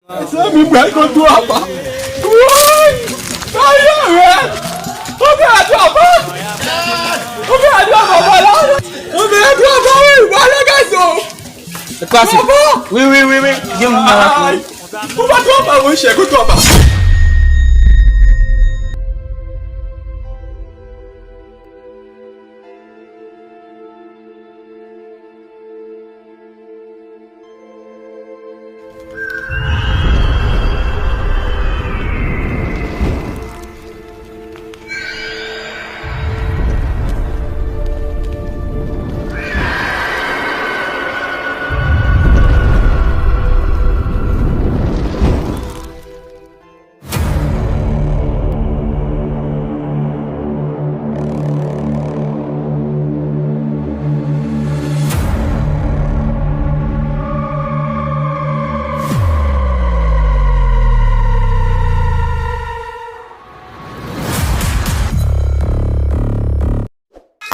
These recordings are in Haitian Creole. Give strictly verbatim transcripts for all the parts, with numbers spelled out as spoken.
Mezanmi, m pral konn twa pa. Woy! Sa ye, men? Ou pral twa pa? Ou pral twa pa, pa la? Ou pral twa pa, wi. Pale, gason. Pase. Twa pa? Wi, wi, wi, wi. Gen moun nan la. Ay. Ou pa twa pa, monchè, konn twa pa.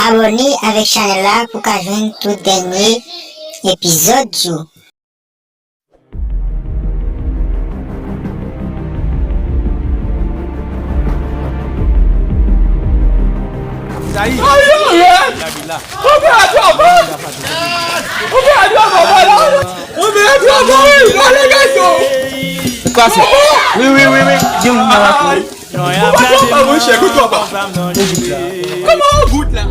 Abòne avèk chanèl la pou w ka jwenn tout dènye epizòd yo. Sa ye. Ay, ay, ay. Ou pè a twa bon. Ou pè a twa bon, pale. Ou pè a twa bon, wi. Pale, gason. Pase. Wi, wi, wi, wi. Gen moun nan la. Ou pa twa pa, monchè, kout twa pa. Kòman ou gout la?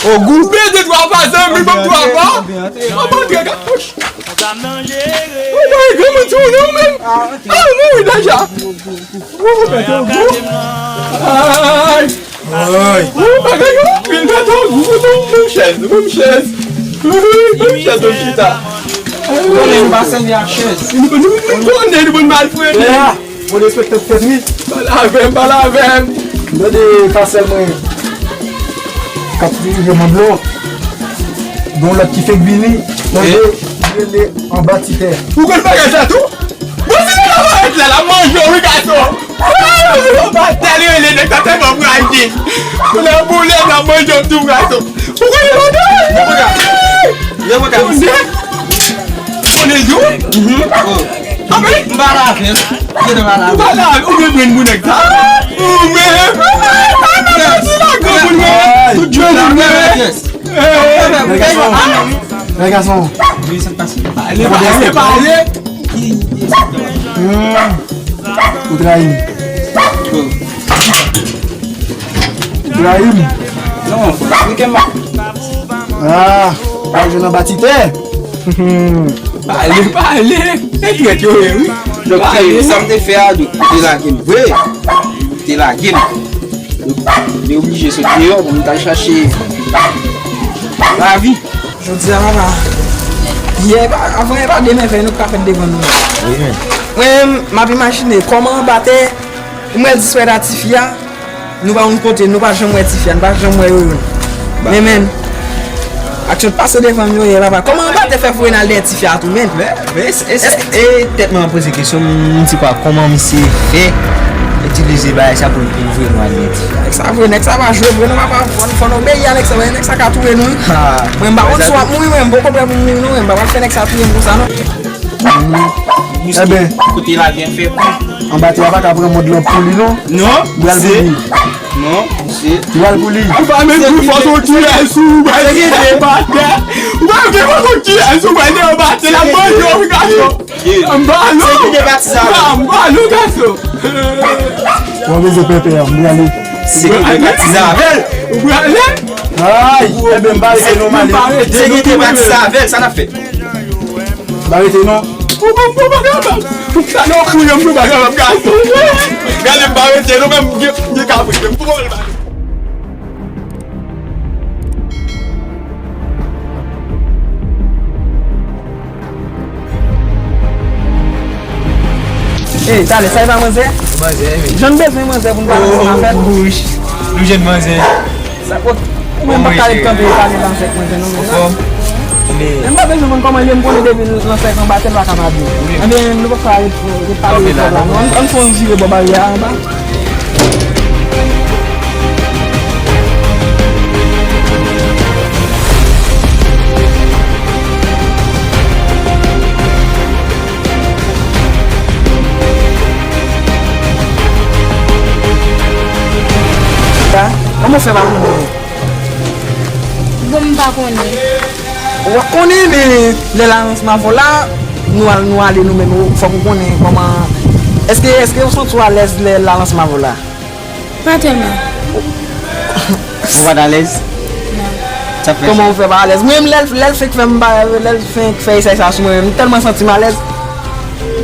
Ogou. Byen de twa pa, zanmi, ban m twa pa. Ban m antre, gad. Ou bay granmoun sou nou menm. Ah, mouri deja. Ou mete Ogou. Ay. Ay. Ou bagay yo, vin mete Ogou, non, menm chèz, menm chèz. Menm chèz, menm chita. Konnen nou pa sèvi ak chèz. Nou konnen, nou konnen, nou konn malfrede. Mwen respekte tèt li. Pale avè m, pale avè m. M tande pasèl mwen k ap rive Mandlo. Gon lòt ki fèk vini. Tande, li rele anba ti tè. Ou konn bagay sa tou? Bon, si li la parèt la, l ap manje w, wi, gason. Anba tè li rele, nèg sa tèlman frajil. Nan boulè, l ap manje w tou, gason. Ou konn bagay? Lè mwen ka. Lè mwen ka. Konnen di w? Mhm. Oh. Anben, m pa lave l. Ou pa lave, ou gen grenn pou nèg sa. Ou menm. Ou menm. Tout grenn pou nèg. Lè gason. Lè gason. Pale, pale, pale. Hmm. Ou trayi m. Ou trayi m. Non, fò pa aplike m. Ah, w ap jwenn anba ti tè. Pale, pale. Se trèt yo ye, wi. Donk, pale. Sa m te fè a, donk, ou te lage m vre. Ou te lage m. Donk, m te oblije sot deyò pou m t al chache lavi. Jodi a, papa. Yè, pa, avan yè pa demen, fè nou ka fèt devan nou. Wi, men. Mwen, m ap imajine kòman anba tè, ou mwen disparèt a tifi a. Nou pa konn kote, nou pa janm wè tifi a, nou pa janm wè yo youn. Men, men, aksyon t pase devan m yo yè, papa. Kòman anba tè fè voye n al dèyè tifi a tou, men? Men, men, e, e, e tèt mwen ap poze kesyon, m di kwa, kòman misye fè itilize bagay sa pou l, pou l voye nou al dèyè tifi a? Nèg sa vre, nèg sa pa jwe vre, non, papa. Fò, fò n obeyi a nèg sa, nèg sa ka touye nou, wi. Mwen, m pa konn si w ap mouri, mwen, m poko prè pou m mouri, non, mwen, m pa pral fè nèg sa touye m konsa, non. Ebyen, kote la byen fè kou. Anba tè a pa ka pran mòd lan pou li, non. Non, li pral pou li. Non, misye. Li pral pou li. Ou pa menm pou fòs yon ti S ou bay li anba tè. Ou pa menm pou fòs yon ti S ou bay li anba tè. L ap manje w, gason. Anba nou. Sekirite pa ti sa. Anba nou, gason. Mwen bezwen pèpè a, m prale. Sekirite pa ti sa. Ou prale? Ay, ebyen, m pa rete non, m ale. Sekirite pa ti sa, sa n ap fè. M pa rete non. Ou pa, ou pa kapab. Ou sa nan kou yo, m pa kapab, gason. Gade, m pa rete non, men m gen, m gen kabrit, men m poko wè l pale. Ey, talè, sa e pa manzè? Manzè, wi. Jan n bezwen manzè pou n pa nan fèt. Wouch, nou jwenn manzè. Sa, ou menm pa ka ret kanpe pale lan sèk manzè non, men. Men m pa bezwen konn kòman l ye, m konnen depi l lan sèk anba tè l pa ka pa byen. Ebyen, nou pa ka ret, ret pale lan non. Ann, ann fè yon vire bò baryè a anba. Kòman w fè pa konnen? Bon, m pa konnen. Ou pa konnen, men lè l al ansanm avè w la, nou al, nou ale nou menm, fòk ou konnen kòman. Èske, èske w santi w alèz lè l al ansanm avè w la? Pa tèlman. Ou pa t alèz? Non. Sa fè? Kòman ou fè pa alèz? Mwen menm, lè l, lè l fenk fè m pa, lè l fenk fè esèy sa sou mwen menm, m tèlman santi m alèz.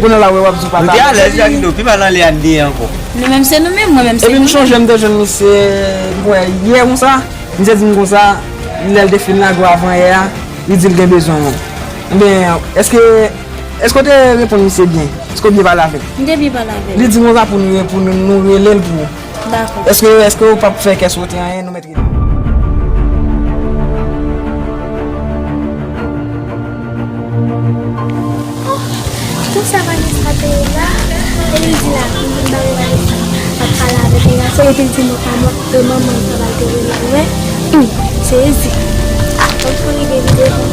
Kounye a la, w wè, w ap di w pa t alèz. Nou te alèz, Jakito, pi mal anlè a n te ye ankò. Nou menm se nou menm, mwen menm se nou menm. Epi m chonje m te jwenn misye, m kwè, yè konsa, misye di m konsa, lè l te fin lage w avan yè a, li di l gen bezwen w. Ebyen, èske, èske w te reponn misye byen? Èske w byen pale avè l? M te byen pale avè l. Li di konsa pou nou, pou nou, nou rele l pou ou. Dakò. Èske, èske w p ap fè kè sote anyen, nou mèt rele. Oh, konsa Vanessa te ye la, e li di la, m vin bare Vanessa, m ap pale avèk li la, se li te di nou pa mwen, e manman l travay te rele l, wè. Hmm, sezi. Ah, fòk pou rive li devan.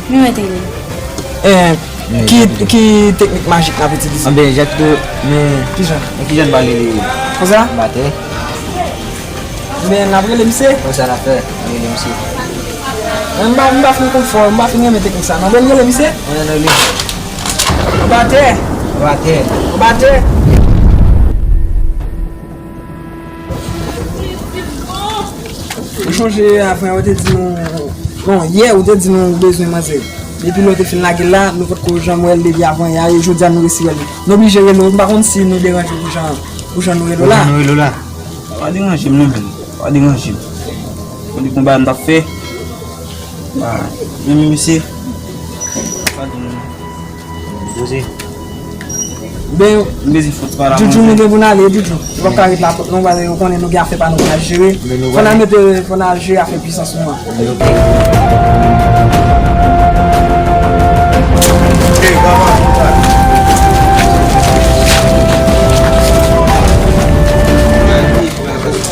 Men mwen te li. Eh, ki, ki teknik majik n ap itilize? Anben, Jakito, men kijan, men kijan n pale li? Konsa? Batè. Men n ap rele misye? Konsa n ap fè, n ap rele misye. Men m pa, m pa fin konn fò, m pa fin renmen teknik sa. N ap rele misye? Ann rele. Batè. Batè. Batè. Ou chonje avan yè ou te di nou, non, yè ou te di nou ou bezwen manzè. Depi lè w te fin lage l la, nou potko janm wè l depi avan yè a, e jodi a nou resi wè l. Nou oblije rele w, m pa konn si nou deranje w pou jan, pou jan nou rele w la. Pou jan nou rele w la. Pa deranje m non, menm. Pa deranje m. Mwen di konba m t ap fè. Ah, men misye. Pa di m. Poze. Ben, Djoudjou, nou gen pou n ale, Djoudjou. Nou p ap ka ret la, non, paske ou konnen nou gen afè pa nou pou n al jere. Fò n al mete, fò n al jere afè pwisans nou an.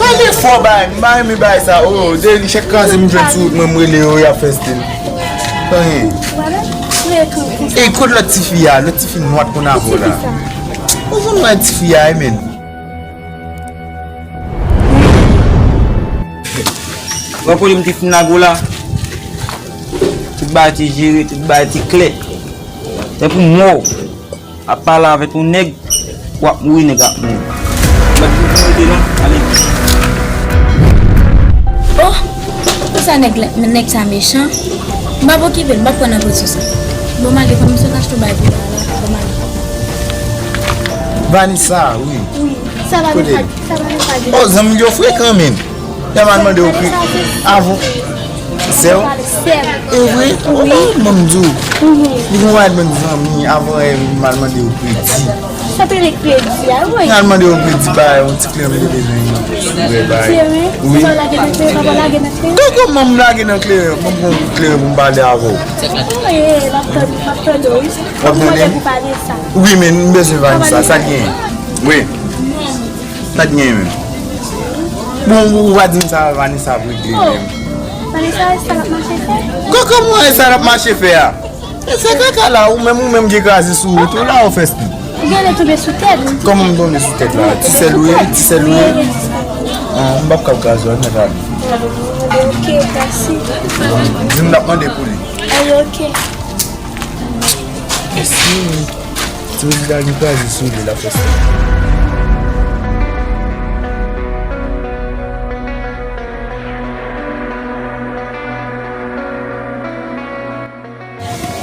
Pale fò, bay, m pa renmen bay sa. Oh, de li chèk kraze m jwenn sou wout mwen, m rele yo, y ap fè stil. Anyen. E kot lòt tifi a? Lòt tifi nwa t konn avè w la. Ou konn wè tifi a, e men. Mwen konnen m te fin lage w la. Tout bagay te jere, tout bagay te klè. Tankou mò. Ap pale avèk yon nèg, w ap mouri, nèg ap mouri. Bat pou pou rete non, ale. Oh, konsa nèg la, nèg sa mechan. M p ap okipe l, m p ap pran nan pozisyon sa. Bon, m ale, fò misye kache tou bay pou la, la, bon, m ale. Vanessa, wi. Wi, sa va, Vanessa, sa va, Vanessa. Oh, zanmi yo frekan, men. Lè m al mande w pri avan. Sè w? E vre? Oh, ban m di w. Li gon bagay ban m zanmi avan m al mande w kredi. Sa te rele kredi a, wi. M al mande w kredi, bay yon ti kleren m te bezwen. Kleren? Wi. Papa lage nan kleren, papa lage nan kleren. Kòman m lage nan kleren? Ban m pran kleren pou m pale avè w. Wi, m ap tann, m ap tande w, wi. W ap tande m? Wi, men m bezwen Vanessa, sa t genyen? Wi. Sa t genyen menm? Bon, ou pa di m sa, Vanessa ap regle menm. Vanessa, sa l ap mache fè? Kòkò mwen, sa l ap mache fè a? E fè kaka la, ou menm, ou menm gen kraze sou wout ou la, ou fè stil. Ou genlè tonbe sou tèt. Kòman m tonbe sou tèt la? Ti sèl ou ye? Ti sèl ou ye? Ah, m p ap kab kraze w, mèt ale. Ok, mèsi. Di m n ap mande pou li. Ay, ok. Mèsi. Ti pitit la gen kraze sou li, l ap fè sa.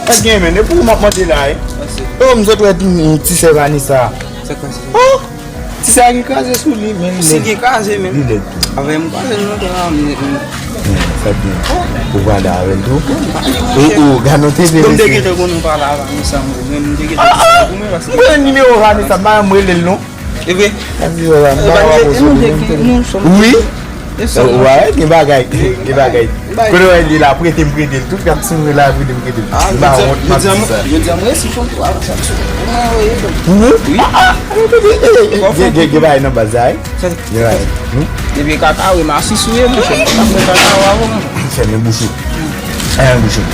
Sa gen men, e pou ou m ap mande la, wi. Mèsi. Oh, m sot wè ti, ti sè Vanessa. Sa k pase? Oh! Sa gen kraze sou li, men li lèd. Si gen kraze, men. Li lèd tou. Avè m, pa lèd non, men. Sa byen. Ou pale avè l tou? Ou, ou, gade yon T V, mesye. Bon, m te gentan konnen w pale avè Vanessa, mwen. Men m te gentan di sa pou mwen, paske m konnen nimewo Vanessa, m pa janm rele l non. E vre? Wi. Ou wè, gen bagay, gen bagay. Kote w wè li la, prete m prete l. Tout gad sou mwen la, prete m prete l. M pa wont, m ap di sa. Jodi a, m resi fon twa, sa m sou. Wi. Ah, ah. Gen, gen, gen bagay nan baz la, wi. Gen bagay. Depi kaka, wi, m asi sou ye, monchè. M ap fè kaka, w a wè, monchè. Fèmen bouch ou. Fèmen bouch ou.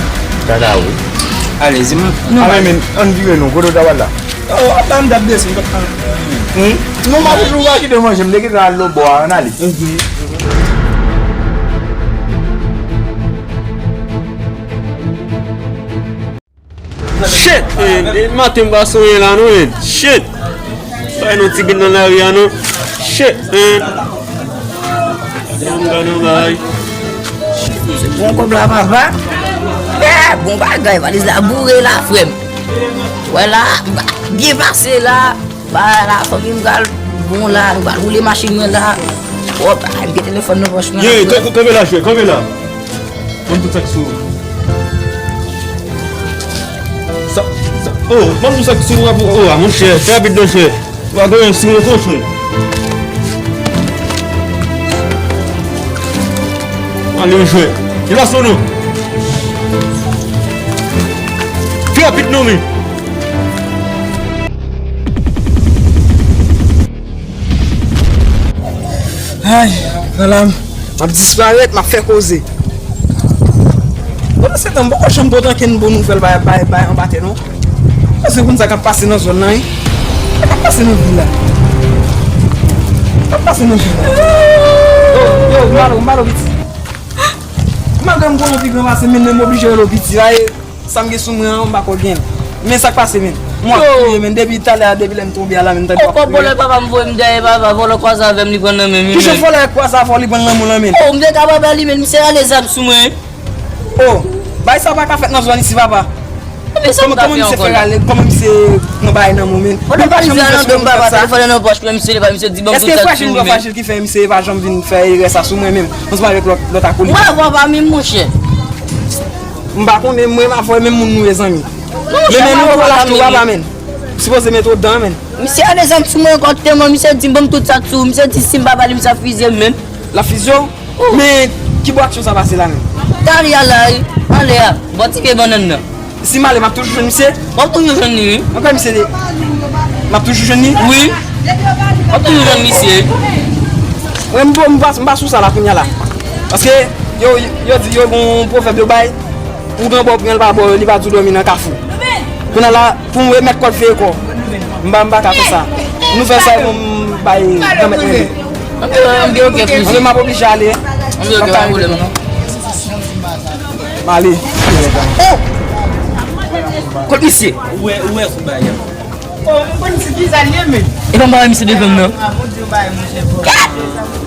Kaka, wi. Alezi, m. Ah, men, men, ann vire non, kote w ta pral la? Oh, apa m t ap desann, m pa t ka. Hmm? Non, m ap toujou pa kite manje, m te kite al lòtbò a, ann ale. Shit, man, depi maten m pa sonje la non, man. Shit. Bay nou ti bit nan lari a non. Shit, man. Bon kòb la, papa. Eh, bon bagay, valiz la boure la, frè m. Wè la, byen pase la. Ba la, fanmi m pral bon la, nou pral woule machin mwen la. Wòp, ay, m gen telefòn nan pòch mwen. Ye, kanpe la, chè, kanpe la. Ban m tout sa k sou ou. Sa, sa, oh, ban m tout sa k sou ou, oh, a, monchè, fè rapid non, chè. Ou pa gen anyen sou ou, chè. Ale, jwè. Ki la sou nou? Fè rapid non, men. Ay, nan la, m ap disparèt, m ap fè koze. Pandan se tan, m poko janm tande okenn bon nouvèl bay, bay, bay anba tè, non. Bezwen konn sa k ap pase nan zòn nan, wi. Sa k ap pase nan vil la? Sa k ap pase nan vil la? Yo, yo, m ba l, m ba l piti. Malgre m konnen w pi gran pase m, men m oblije rele w piti la, e sa m gen sou mwen an, m pa ko gen l. Men sa k pase, men. M ap kriye, men, depi talè a, depi lè m tonbe a la, men, m tande w ap kriye. Kòb vòlè papa m voye m dèyè, papa, vòlè kwaze avè m, li pran nan men m, wi, men. Kijan vòlè kwaze a fè w, li pran nan men w la, men? Oh, m te ka papa li, men, misye rale zam sou mwen. Oh, bagay sa pa ka fèt nan zòn isi, papa. Kòman misye fè rale, kòman misye pran bagay nan men w, men? Telefòn nan men m, papa, telefòn nan pòch mwen, misye, li pa, misye di ban m tout sa sou mwen. Èske frajil m twò frajil ki fè misye pa janm vin fè erè sa sou mwen menm? Ansanm avèk lòt, lòt akolit. Mwen avè w pa menm, monchè. M pa konnen, mwen avè w menm moun nou ye, zanmi. Men, men nou poko lachte w, papa, men. Sipoze mete w dan, men. Misye rale zam sou mwen, kote mwen, misye di m ban m tout sa sou, misye di si m pa ba li, misye ap fizye m menm. L ap fizye w? Men ki bò aksyon sa pase la menm? Talè a la, wi. Anlè a, bò ti pye bannann nan. Si m ale, m ap toujou jwenn misye? W ap toujou jwenn li, wi. Ankò misye, m ap toujou jwenn li? Wi. W ap toujou jwenn misye. Mwen, m, m pa, m pa sou sa la kounye a la. Paske yo, yo di, yo gen yon pwovèb yo bay, ou gen bò w pran l pa bò, li pa di w dòmi nan kafou. Kounye a la, pou m remèt kòd veye kò, m pa, m pa ka fè sa. Nou fè sa, m bay granmèt mwen li. Ok, ok, ok, ok. Anben, m ap oblije ale. Ok, ok, pa pwoblèm non. M ale. Oh! Kot misye? Ou wè, ou wè sou bagay. Oh, m konn ti bizarre li ye, men. E pa m pa wè misye devan m nan. Ah, Bondye bay, monchè, bon. Gad!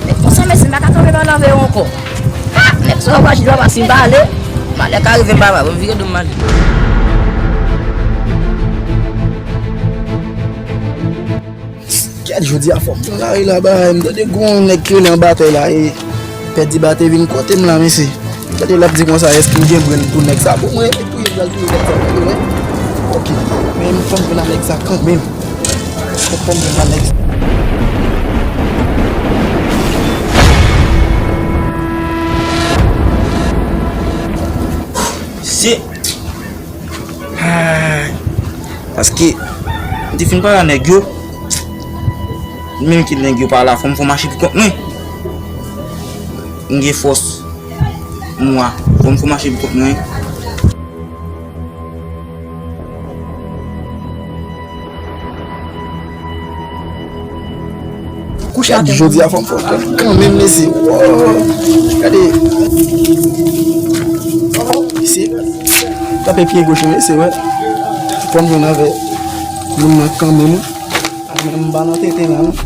Nèg konsa, mesye, m pa ka kanpe pale avè yo ankò. Ah, nèg sa yo pa jis pa pase, m pa ale. Malè ka rive m, papa, bon, m vire do m ale. Gad, jodi a fò m pran lari la, bay, m tande gon nèg ki rele anba tè la, e pèdi batè vin kote m la, mesye. Gade, l ap di konsa, èske m gen brenn pou nèg sa? Bon, mwen, epi touye, m pral touye nèg sa, mwen, mwen. Ok, men m fò m jwenn a nèg sa kanmenm. Fò m jwenn a nèg sa. Se Ay, paske m te fin pale a nèg yo. Menm ke nèg yo pa la, fò m fè mache pou kont mwen. M gen fòs mwa, fò m fè mache pou kont mwen. Kouche atè. Gad, jodi a fò m fè kanmenm, mesye. Wow. Gade. Mesye. Tape pye goch mwen, mesye, wè. Fò m jwenn avè moun nan kanmenm. Men m pa nan tenten la, non.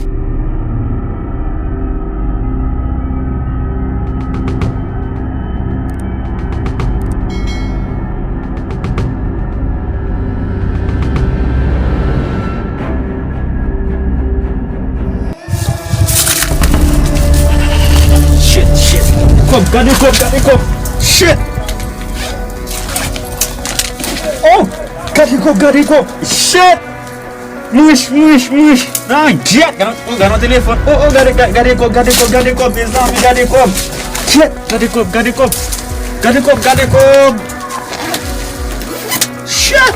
Kòb, gade kòb, gade kòb. Shit! Oh! Gade kòb, gade kòb. Shit! Mouch, mouch, mouch. Ay, gyèt! Gade, oh, gade yon telefòn. Oh, oh, gade, gade, gade kòb, gade kòb, gade kòb, mezanmi, gade kòb. Gyèt! Gade kòb, gade kòb. Gade kòb, gade kòb. Shit!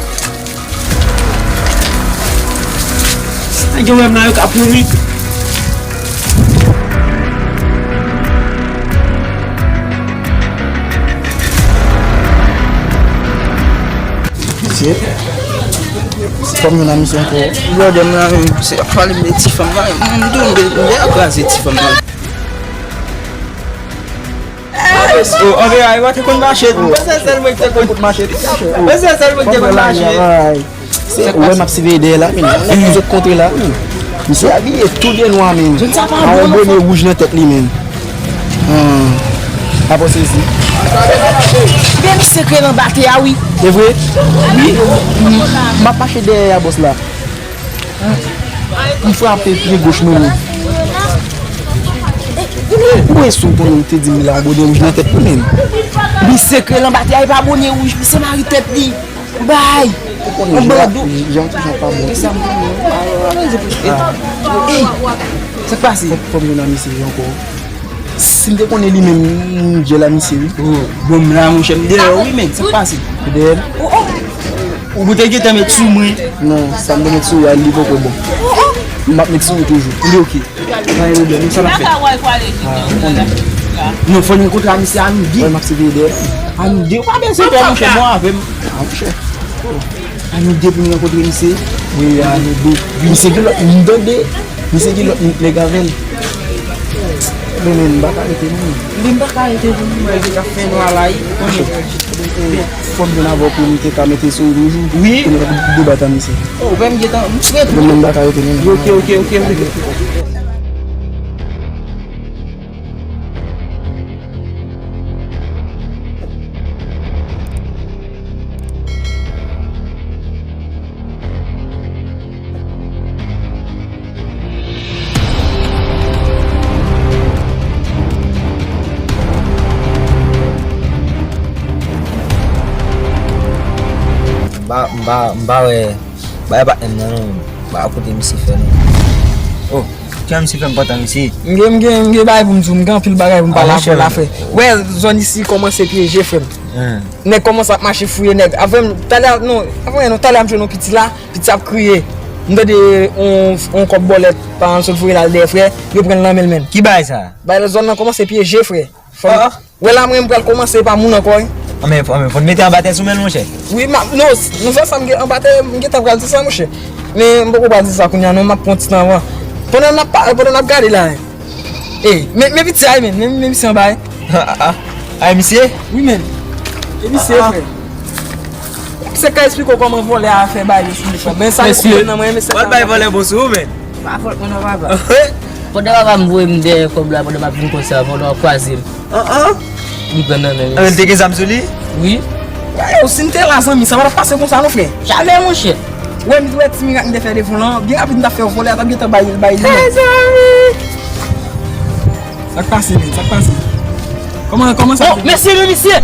Nèg yo wè m la, yo ka pouri. Mesye, fò m jwenn a misye ankò. Brother m la menm, se ap pale m de ti fanm la, m tou m de, m de kraze ti fanm la. Oh, ok, ay, mwen te konn mache. Mwen se sèl mwen ki te konn mache. Mwen se sèl mwen ki te konn mache. Se ou wè m ap siveye dèyè la, men. Nèg ki sot kontre la, men. Misye abiye tou de nwa, men. A yon bone wouj nan tèt li, men. Ah, apa w sezi. Men misye kreye nan batè a, wi. E vre? Wi. M ap mache dèyè a, bòs la. M frape pye goch mwen, men. Ou wè si w konnen m te di m la, yon bone wouj nan tèt li, men. Misye kreye nan batè a, e pa bone wouj, misye mare tèt li. Bay! Ou konnen, yon bandou. Jan, jan pa bon. Ey, sa k pase? Fò, fò m jwenn a misye ankò. Si m te konnen li menm, m djèl a misye, wi. Oh, bon, m la, monchè, m deyò, wi, men. Sa k pase? Ou dèyè l? Ou te gentan met sou mwen. Non, sa m te met sou ou a, li poko bon. M ap met sou ou toujou. Li ok. Pa gen pwoblèm, sa n ap fè? Ah, ou konnen. Non, fò n rankontre a misye a nou de. Wè, m ap siveye dèyè. A nou de, ou pa bezwen pè, monchè, bon avè m. Ah, monchè. A nou de pou n rankontre misye. Wi, a nou de. Misye gen lòt moun tande. Misye gen lòt nèg avè l. Men, men, m pa ka rete non. Men m pa ka rete non, mwen, se ka fè nwa la, wi. Fò m jwenn avè w pou m te ka mete sou ou toujou. Wi. Pou nou debat a misye. Oh, men m gentan, m sou rete. Men, men m pa ka rete non. Ok, ok, ok, ok. M pa, m pa, m pa wè bagay patnè m nan non, m pa wè kote misye fè non. Oh, kè misye fè m pantan misye. M gen, m gen, m gen bagay pou m di w, m gen anpil bagay pou m pale avè w la, frè. Wè, zòn isi kòmanse pyeje, frè m. Nèg kòmanse ap mache fouye nèg. Avè m, talè, non, avè m, non, talè m jwenn yon piti la, piti ap kriye. M tande yon, yon kòb bòlèt, pa sot voye l al dèyè, frè, yo pran l nan men l, menn. Ki bagay sa? Bagay la, zòn nan kòmanse pyeje, frè. Fò m, wè la, mwen, m pral kòmanse pa moun ankò, wi. Anben, anben, fò n mete anba tè sou men l, monchè. Wi, m ap, non, non, sa, sa m gen anba tè, m gentan pral di sa, monchè. Men, m poko pral di sa kounye a, non, m ap pran ti tan avan. Pandan n ap pa, pandan n ap gade la, wi. Ey, men, men piti a, men, men, men misye anba, wi. Ah, ah, ah. Ah, e misye? Wi, men. E misye, frè. Se ka esplike w kòman vòlè a fè bay yo sou li, frè. Men sa yo konnen nan mwen, men se w ap bay vòlè bon sou ou, men. Pa fòt mwen non, papa. Pandan papa m voye m dèyè kòb la, pandan m ap vin konsa, pandan w ap kwaze m. An, an. Li pran nan men m. Anben, li te gen zam sou li? Wi. Yo, si m te la, zanmi, sa pa t ap pase konsa non, frè. Jamè, monchè. Wè, m wè ti mirak m te fè devan w lan, byen rapid m t ap fè yon vòlè a t ap gentan bay, bay li. Mezanmi! Sa k pase, men? Sa k pase? Kòman, kòman sa? Oh, mesye, men misye!